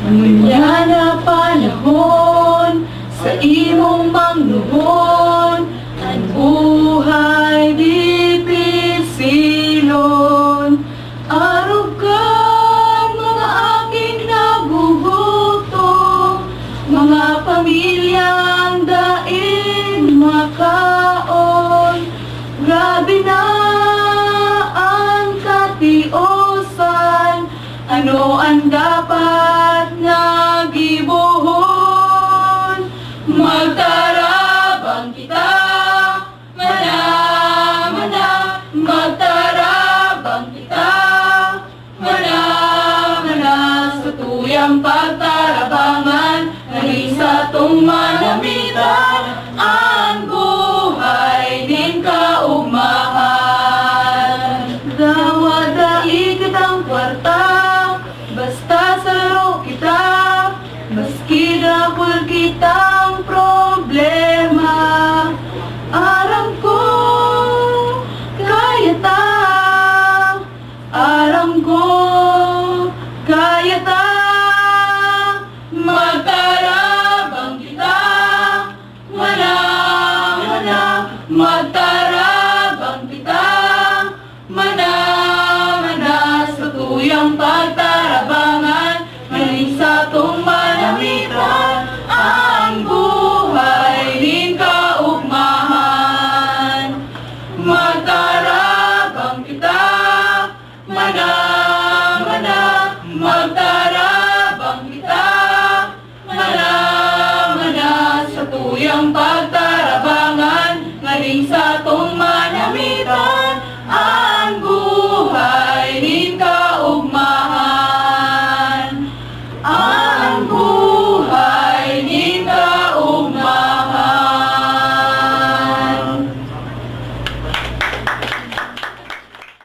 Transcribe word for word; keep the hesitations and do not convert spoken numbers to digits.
Ngunyan na panahon, sa imong mangnuhon, an buhay dipisilon. Arog kan mga aking nagugutom, mga pamilyang daing makaon. Grabe na an katiosan, ano an dapat na gibohon? Magtarabang kita, mana, mana, magtarabang kita, mana, mana, sa tuyang pagtarabangan, nganing satong manamitan, an buhay nin kaugmahan. Dawa dai kitang kwarta, basta saro kita, maski dakul kitang problema. Aram ko, kaya ta. Aram ko, kaya ta. Magtarabang kita, mana, mana, magtarabang kita, mana, mana, sa tuyang pagtarabangan, nganing satong manamitan, ang buhay nin kaugmahan. Magtarabang kita, mana, mana, magtarabang kita, mana, mana, sa tuyang pagtarabangan, nganing satong manamitan, an buhay nin kaugmahan. An